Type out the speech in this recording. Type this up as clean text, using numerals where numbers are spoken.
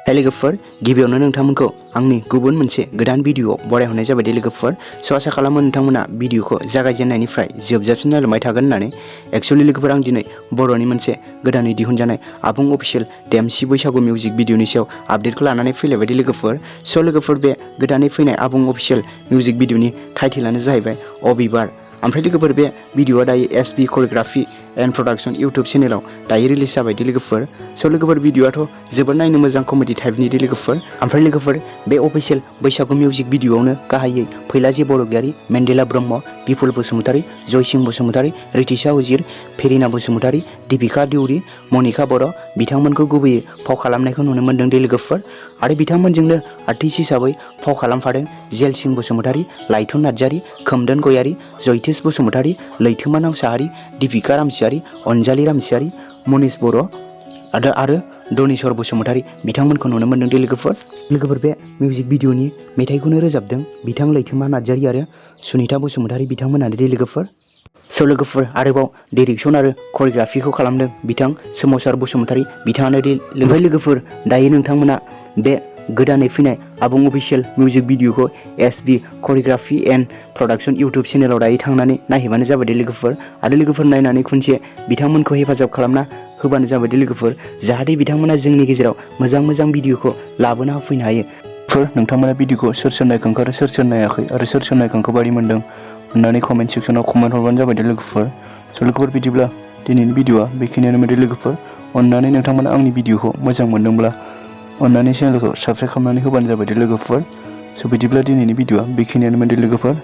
लोगोफोर गिबियावनो नोंथांमोनखौ आंनि गुबुन मोनसे गोदान भिडिअ बरायहरनाय जाबाय लोगोफोर आसा खालामो नोंथांमोना भिडिअखौ जागायजेननायनिफ्राय जोबजासिम नायलांबाय थागोन होननानै एक्चुअली लोगोफोर आं दिनै बर'नि मोनसे गोदानै दिहुनजानाय आबुं अफिशियेल देमसि बैसागु मिउजिक भिडिअनि सायाव आपडेटखौ लानानै फैलायबाय लोगोफोर लोगोफोर बे गोदानै फैनाय आबुं अफिशियेल मिउजिक भिडिअनि टाइटेलानो जाहैबाय अबिबार ओमफ्राय लोगोफोर बे भिडिअआ दायो SB choreography and production YouTube चैनेलाव दायो रिलीज जाबाय लोगोफोर लोगोफोर भिडिअआथ' जोबोद नायनो मोजां कमेडि टाइपनि लोगोफोर ओमफ्राय लोगोफोर बे अफिशियेल बैसागु मिउजिक भिडिअआवनो गाहायै फैलाजि बरगयारी मेन्डेला ब्रह्म बिपुल बसुमतारी जयसिं बसुमतारी रितिशा उजिर फेरिना बसुमतारी दीपिका देउरी मनिका बर' बिथांमोनखौ गुबैयै फाव खालामनायखौ नुनो मोन्दों लोगोफोर आरो बिथांमोनजोंनो आर्टिस्ट हिसाबै फाव खालामफादों जेलसिं बसुमतारी लाइथुन नार्जारी खोमदोन गयारी जयतेश बसुमतारी लैथोमा नावसाहारी दीपिका रामसियारी अनजालि रामसियारी मनीष बर' आरो दनेश्वर बसुमतारी बिथांमोनखौ नुनो मोन्दों लोगोफोर बे मिउजिक भिडिअनि मेथाइखौनो रोजाबदों बिथां लैथोमा नार्जारी आरो सुनिता बसुमतारी बिथांमोनानो लोगोफोर लोगोफोर आरोबाव डाइरेक्शन आरो कोरियोग्राफिखौ खालामदों बिथां सोमावसार बसुमतारी बिथाङानो लोगोफोर दायो नोंथांमोना बे गोदानै फैनाय आबुं अफिशियेल मिउजिक भिडिअखौ SB choreography and production YouTube चैनेलाव दायो थांनानै नायहैबानो जाबाय लोगोफोर आरो लोगोफोर नायनानै खनसे बिथांमोनखौ हेफाजाब खालामना होबानो जाबाय लोगोफोर जाहाथे बिथांमोना जोंनि गेजेराव मोजां भिडिअखौ लाबोना होफैनो हायो नोंथांमोना भिडिअखौ सोर नायखांखो आरो सोर नायाखै आरो सोर नायखांखो बायदि मोन्दों अन्नानै कमेन्ट सेक्सनाव कमेन्ट हरबानो जाबाय लोगोफोर बिदिब्ला दिनैनि भिडिअआ बेखिनियानो लोगोफोर अन्नानै नोंथांमोना आंनि भिडिअखौ मोजां मोनदोंब्ला अन्नानै चेनेलखौ साबस्क्राइब खालामनानै होबानो जाबाय लोगोफोर बिदिब्ला दिनैनि भिडिअआ बेखिनियानो लोगोफोर